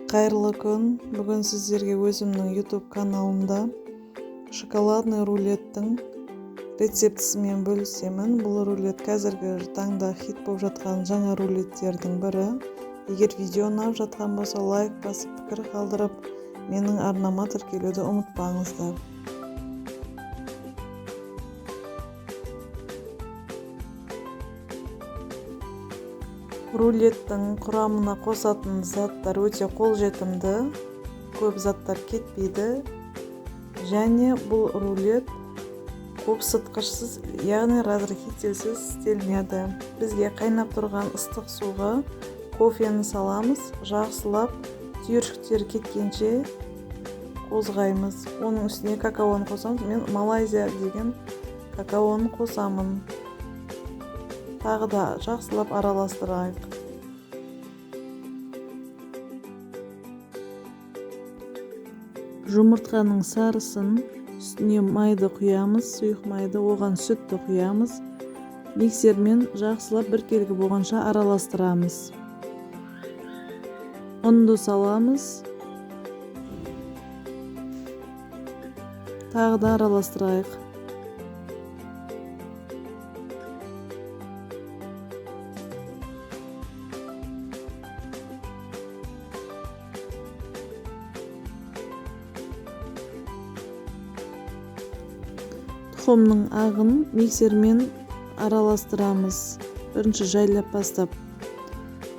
Қайырлы күн. Бүгін сіздерге өзімнің YouTube каналымда шоколадный рулеттің рецептісімен бөлісемін. Бұл рулет қазіргі таңда хит болып жатқан жаңа рулеттердің бірі. Егер видео ұнап жатқан болса, лайк басып, пікір қалдырып, менің арнама тіркелуді ұмытпаңыздар. Рулеттің құрамына қосатын заттар өте қолжетімді, көп заттар кетпейді. Және бұл рулет қопсытқышсыз, яғни разрыхительсіз істелінеді. Бізге қайнап тұрған ыстық суға кофені саламыз, жақсылап түйіршіктер кеткенше қозғаймыз. Оның үстіне какаоны қосамыз. Мен Малайзия деген какаоны қосамын. Тағы да жақсылап араластырайық. Жұмыртқаның сарысын үстіне майды құямыз, сұйық майды, оған сүтті құямыз. Миксермен жақсылап біркелкі болғанша араластырамыз. Ұнды саламыз. Тағы да араластырайық. Тұқымның ағын миксермен араластырамыз. Бірінші жайлап бастап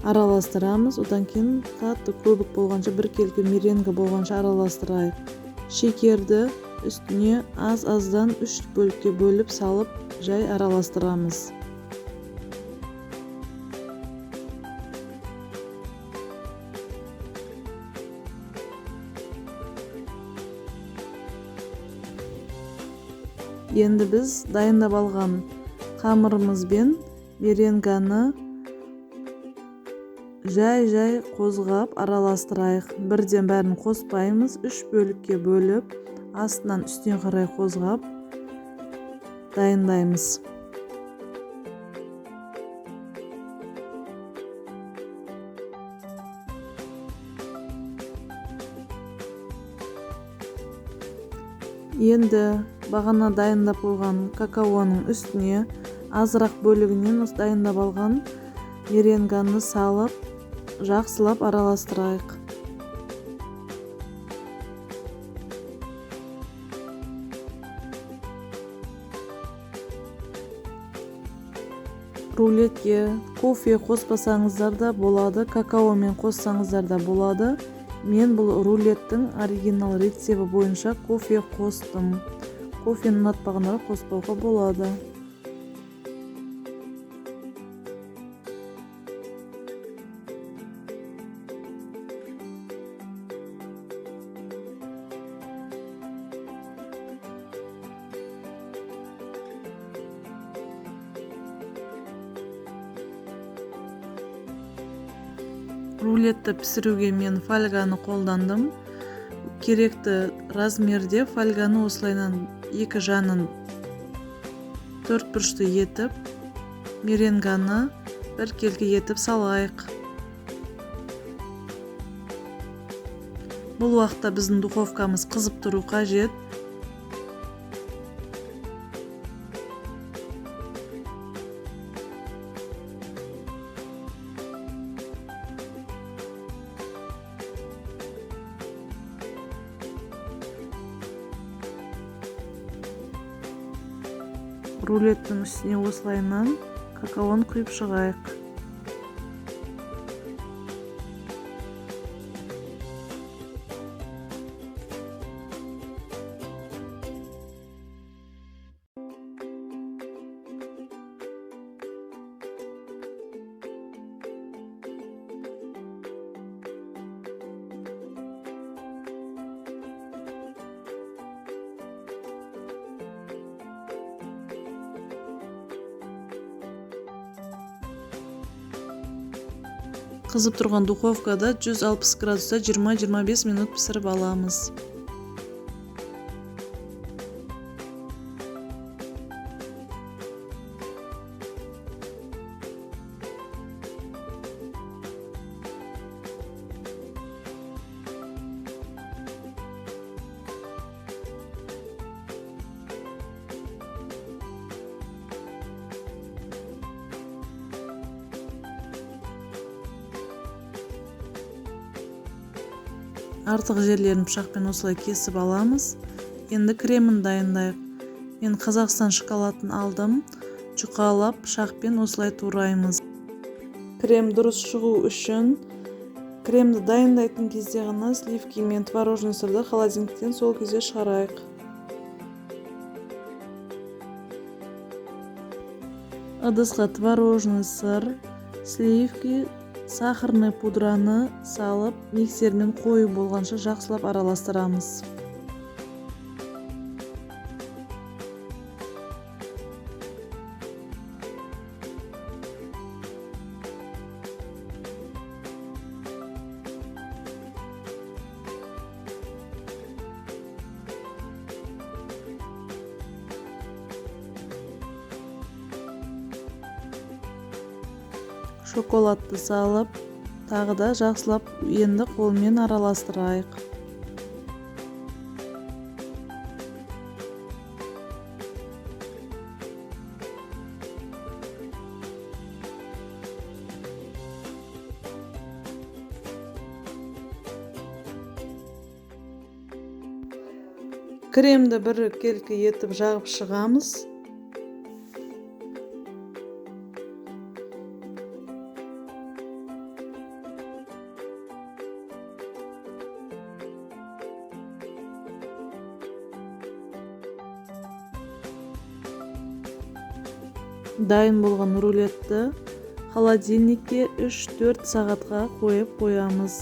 араластырамыз, одан кейін қатты көбік болғанша, біркелкі меренга болғанша араластырайық. Шекерді үстіне аз-аздан 3 бөлікке бөліп салып, жай араластырамыз. Енді біз дайындап алған қамырымызбен меренганы жай-жай қозғап араластырайық. Бірден бәрін қоспаймыз, 3 бөлікке бөліп, астынан үстіне қарай қозғап дайындаймыз. Енді бағана дайындап қойған какаоның үстіне азырақ бөлігінен осы дайындап алған меренганы салып, жақсылап араластырайық. Рулетке кофе қоспасаңыздар да болады, какаомен қоссаңыздар да болады. Мен бұл рулеттің оригинал рецепті бойынша кофе қостым. Кофені ұнатпағандар қоспауға болады. Рулетті пісіруге мен фольганы қолдандым. Керекті размерде фольганы осылайынан екі жанын төрт бұрышты етіп, меренганы біркелкі етіп салайық. Бұл уақытта біздің духовкамыз қызып тұру қажет. Рулеттің үстіне осылайынан какаоны құйып шығайық. Қызып тұрған духовкада 160 градуста 20-25 минут пісіріп аламыз. Артық жерлерін пышақпен осылай кесіп аламыз. Енді кремін дайындайық. Мен Қазақстан шоколадын алдым. Жұқалап пышақпен осылай тураймыз. Крем дұрыс шығу үшін кремді дайындайтын кезде ғана сливки мен творожный сырды холодильниктен сол кезде шығарайық. Ыдысқа творожный сыр, сливки, сахарный пудраны салып, миксермен қою болғанша жақсылап араластырамыз. Шоколадты салып, тағы да жақсылап енді қолмен араластырайық. Кремді біркелкі етіп жағып шығамыз. Дайын болған рулетті холодильникке 3-4 сағатқа қойып қоямыз.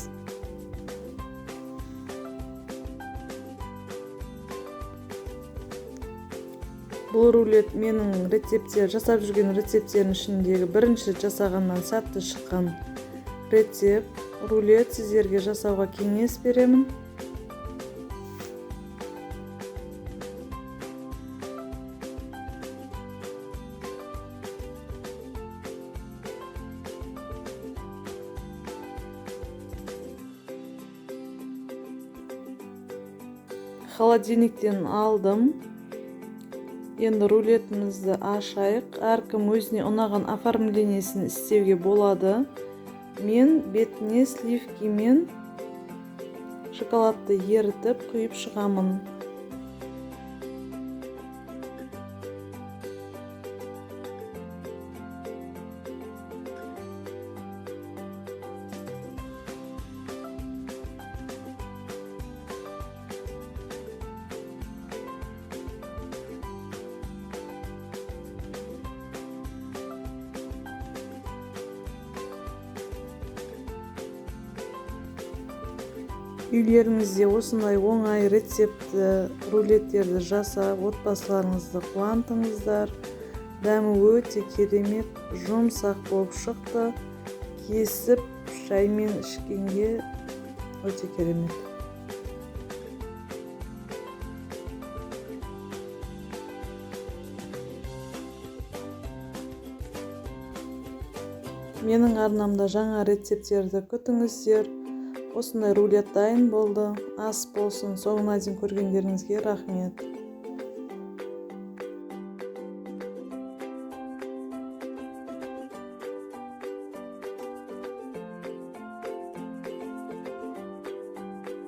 Бұл рулет менің рецепттер, жасап жүрген рецепттердің ішіндегі бірінші жасағаннан сәтті шыққан рецепт. Рулет сіздерге жасауға кеңес беремін. Холодильниктен алдым. Енді рулетімізді ашайық. Әркім өзіне ұнаған оформлениесін істеуге болады. Мен бетіне сливки мен шоколадты ерітіп құйып шығамын. Үйлеріңізде осындай оңай рецептті, рулеттерді жасап, отбасыларыңызды қуантыңыздар. Дәмі өте керемет, жұмсақ болып шықты. Кесіп шаймен ішкенге өте керемет. Менің арнамда жаңа рецепттерді күтіңіздер. Осындай рулет дайын болды. Ас болсын. Соңына дейін көргендеріңізге рахмет.